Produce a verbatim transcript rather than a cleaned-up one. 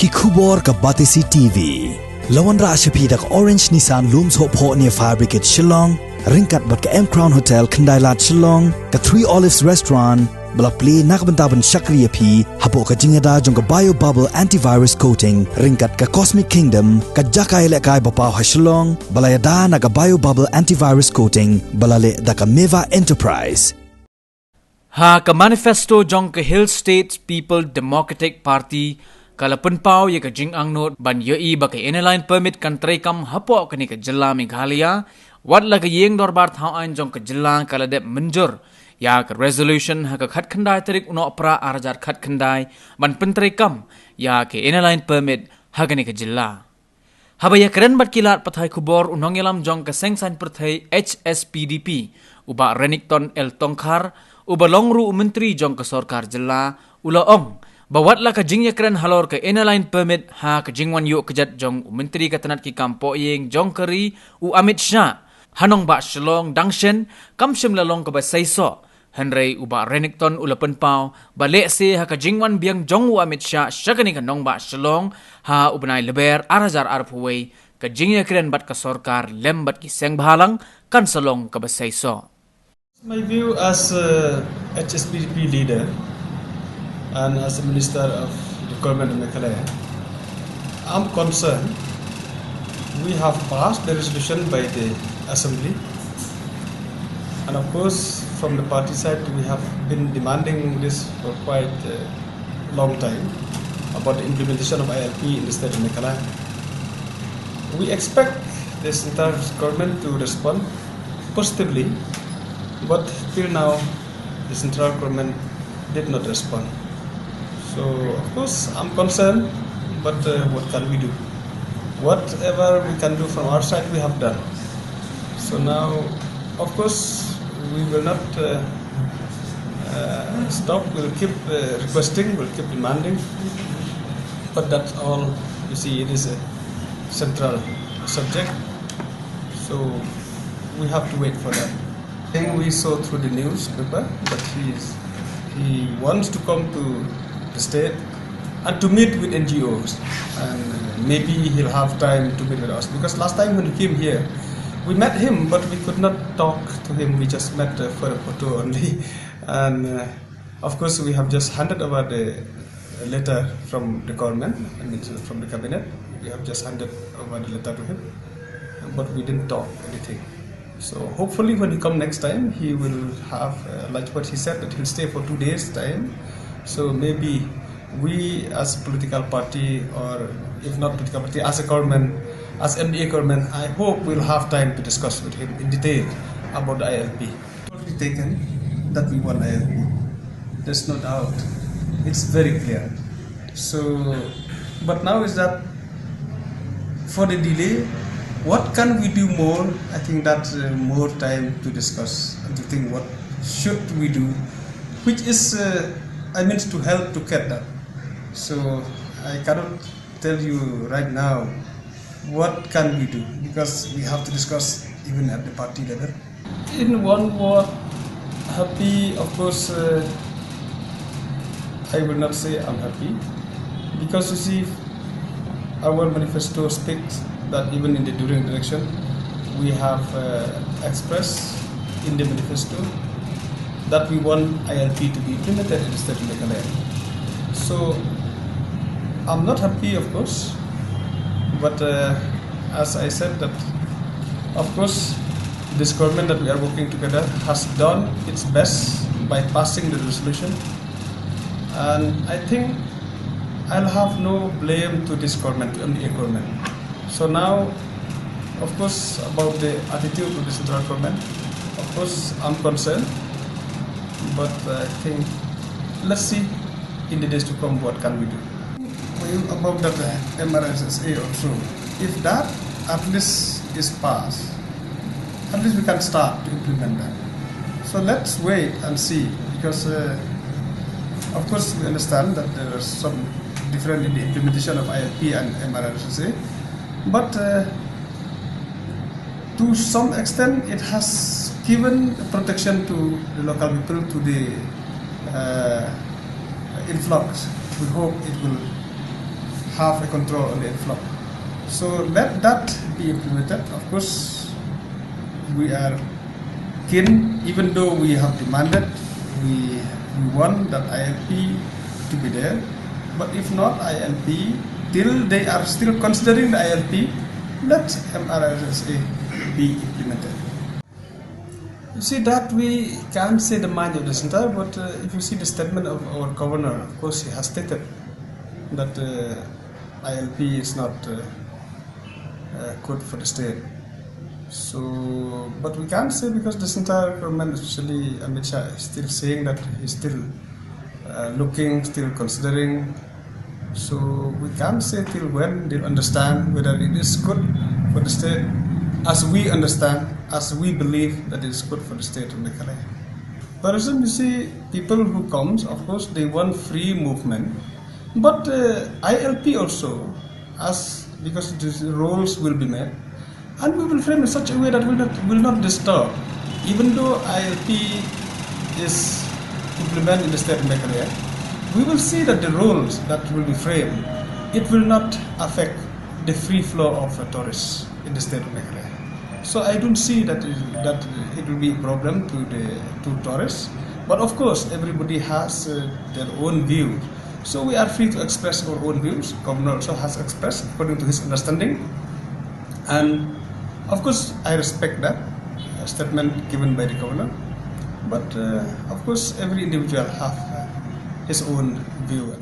Ki khubor ka Batesi T V. La wanrah sha phi da ka Orange Nissan Lum Sohphoh near Fire Brigade Shillong, ryngkat bad ka M Crown Hotel Khyndailad Shillong, ka Three Olives Restaurant, ba la plie na ka bynta ban shakri ïa phi hapoh ka jingïada jong ka Bio Bubble Antivirus Coating, ryngkat ka Cosmic Kingdom, ka jaka ïalehkai ba paw ha Shillong, ba la ïada na ka Bio Bubble Antivirus Coating, ba la leh da ka Meva Enterprise. Ha ka manifesto jong ka Hill States People Democratic Party, ka la pynpaw ïa ka jingangnud ban ïohi ba ka Inner Line Permit kan treikam hapoh kane ka jylla Meghalaya, wat la ka ïing dorbar thaw aiñ jong ka jylla ka la dep mynjur ïa ka resolution ha ka khatkhyndai tarik u Nohprah arhajar khatkhyndai ban pyntreikam ïa ka Inner Line Permit ha kane ka jylla. Haba ïakren bad ki lad pathai khubor, u nongïalam jong ka Seng Saiñ Pyrthei H S P D P, u Bah Renikton L Tongkhar, uba long ruh u Myntri jong ka Sorkar Jylla, u la ong ba wat la ka jingïakren halor ka Inner Line Permit ha ka jingwan ïuh kjat jong u Myntri ka tnat ki kam pohïing jong ka ri, u Amit Shah, ha nongbah Shillong dang shen, kam shym la long kaba seisoh. Hynrei u Bah Renikton u la pynpaw ba lehse ha ka jingwan biang jong u Amit Shah sha kane ka nongbah Shillong ha u bnai Lber arhajar arphew wei, ka jingïakren bad ka sorkar lem bad ki seng bhalang kan sa long kaba seisoh. My view as a H S P D P leader and as a minister of the government of Meghalaya, I'm concerned. We have passed the resolution by the assembly, and of course, from the party side, we have been demanding this for quite a long time about the implementation of I L P in the state of Meghalaya. We expect the central government to respond positively, but till now, the central government did not respond. So, of course, I'm concerned, but uh, what can we do? Whatever we can do from our side, we have done. So now, of course, we will not uh, uh, stop. We'll keep uh, requesting, we'll keep demanding. But that's all, you see, it is a central subject. So we have to wait for that. I think we saw through the newspaper that he is, he wants to come to the state and to meet with N G Os. And uh, maybe he'll have time to meet with us. Because last time when he came here, we met him, but we could not talk to him. We just met uh, for a photo only. And uh, of course, we have just handed over the letter from the government, I mean, from the cabinet. We have just handed over the letter to him, but we didn't talk anything. So hopefully, when he come next time, he will have, uh, like what he said, that he'll stay for two days time. So maybe we, as political party, or if not political party, as a government, as M D A government, I hope we'll have time to discuss with him in detail about the I L P. Already taken that we want I L P. There's no doubt. It's very clear. So, but now is that for the delay, what can we do more? I think that's uh, more time to discuss and to think what should we do, which is, uh, I mean, to help to get that. So I cannot tell you right now what can we do, because we have to discuss even at the party level. In one word, happy, of course, uh, I will not say I'm happy, because you see, our manifesto speaks that even in the during election, we have uh, expressed in the manifesto that we want I L P to be implemented in the state of Meghalaya. So I'm not happy, of course, but uh, as I said that, of course, this government that we are working together has done its best by passing the resolution, and I think I'll have no blame to this government, to M D A government. So now, of course, about the attitude of the central government, of course, I'm concerned, but I think let's see in the days to come what can we do. About that uh, M R S S A also, if that at least is passed, at least we can start to implement that. So let's wait and see, because uh, of course we understand that there are some different in the implementation of I L P and M R S S A, but uh, to some extent it has given protection to the local people, to the uh, influx. We hope it will have a control on the inflow. So let that be implemented. Of course, we are keen, even though we have demanded, we, we want that I L P to be there. But if not I L P, till they are still considering the I L P, let M R S S A be implemented. You see, that we can't say the mind of the Dissentire, but uh, if you see the statement of our governor, of course, he has stated that uh, I L P is not uh, uh, good for the state. So, but we can't say, because the Dissentire government, especially Amit Shah, is still saying that he's still uh, looking, still considering. So we can't say till when they'll understand whether it is good for the state, as we understand, as we believe that it is good for the state of Meghalaya. For example, you see, people who comes, of course, they want free movement, but uh, I L P also, as, because the rules will be made, and we will frame in such a way that will not, will not disturb. Even though I L P is implemented in the state of Meghalaya, we will see that the rules that will be framed, it will not affect the free flow of uh, tourists in the state of Meghalaya. So I don't see that it, that it will be a problem to the, to tourists. But of course, everybody has uh, their own view. So we are free to express our own views. Governor also has expressed according to his understanding. And of course, I respect that uh, statement given by the governor. But uh, of course, every individual have uh, his own view.